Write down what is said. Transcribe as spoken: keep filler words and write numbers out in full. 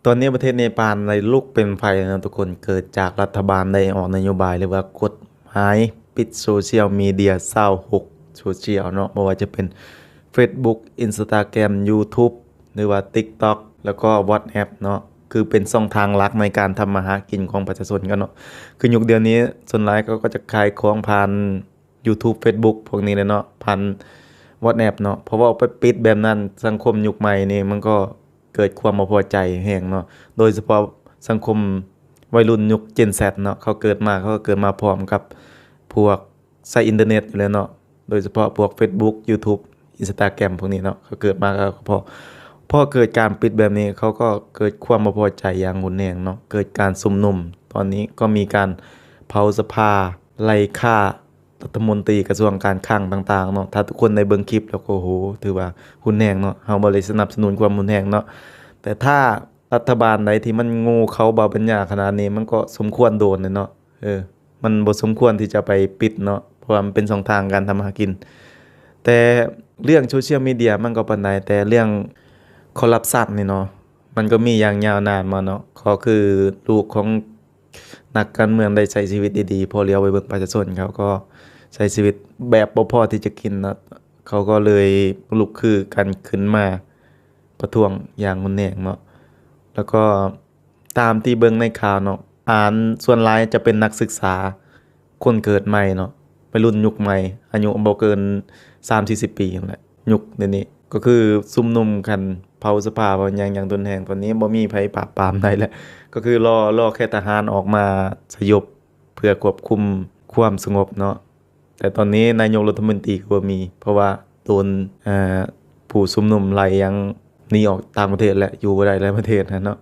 ตอนนี้ประเทศเนปาลได้ลุกเป็นไฟแล้วนะทุกคน เกิดจากรัฐบาลได้ออกนโยบาย หรือว่ากฎหมายปิดโซเชียลมีเดียซาวหกโซเชียลเนาะ บ่ว่าจะเป็น Facebook Instagram YouTube หรือว่า TikTok แล้วก็ WhatsApp เนาะ คือเป็นช่องทางหลักในการทำมาหากินของประชาชนกันเนาะ คือยุคเดี๋ยวนี้ส่วนหลายเขาก็จะขายของผ่าน YouTube Facebook พวกนี้เลยเนาะ ผ่าน WhatsApp เนาะ เพราะว่าไปปิดแบบนั้น สังคมยุคใหม่นี่มันก็เกิดความบ่พอใจแฮงเนาะ โดยเฉพาะสังคมวัยรุ่นยุค Gen Z เนาะ เขาเกิดมา เขาก็เกิดมาพร้อมกับพวกใช้อินเทอร์เน็ตอยู่แล้วเนาะ โดยเฉพาะพวก Facebook YouTube Instagram พวกนี้เนาะ เขาเกิดมาก็พอ พอเกิดการปิดแบบนี้ เขาก็เกิดความบ่พอใจอย่างรุนแรงเนาะ เกิดการชุมนุม ตอนนี้ก็มีการเผาสภา ไล่ฆ่ารัฐมนตรีกระทรวงการคลังต่างๆเนาะ ถ้าทุกคนได้เบิ่งคลิปแล้วก็ โอ้โห ถือว่ารุนแรงเนาะ เฮาบ่ได้สนับสนุนความรุนแรงเนาะ แต่ถ้ารัฐบาลใดที่มันโง่เขลาเบาปัญญาขนาดนี้ มันก็สมควรโดนเลยเนาะ เออ มันบ่สมควรที่จะไปปิดเนาะ เพราะว่ามันเป็นช่องทางการทำมาหากิน แต่เรื่องโซเชียลมีเดียมันก็ปานใด แต่เรื่องคอร์รัปชันนี่เนาะ มันก็มีอย่างยาวนานมาเนาะ ก็คือลูกของนักการเมืองได้ใช้ชีวิตดีๆ พอเหลียวไปเบิ่งประชาชน เขาก็ใช้ชีวิตแบบบ่พอที่จะกินเนาะ เขาก็เลยลุกฮือกันขึ้นมาประท้วงอย่างรุนแรงเนาะ แล้วก็ตามที่เบิ่งในข่าวเนาะ อ่านส่วนหลายจะเป็นนักศึกษา คนเกิดใหม่เนาะ วัยรุ่นยุคใหม่ อายุบ่เกินสามสี่สิบปีนั่นแหละ ยุคเดี๋ยวนี้ ก็คือชุมนุมกัน เผาสภา เผาหยังอย่างรุนแรง ตอนนี้บ่มีไผปราบปรามได้แล้ว ก็คือรอ รอแค่ทหารออกมาสยบ เพื่อควบคุมความสงบเนาะ แต่ตอนนี้นายกรัฐมนตรีก็บ่มี เพราะว่าโดน เอ่อ ผู้ชุมนุมไล่ยังหนีออกต่างประเทศแล้ว อยู่บ่ได้แล้วประเทศนั้นเนาะ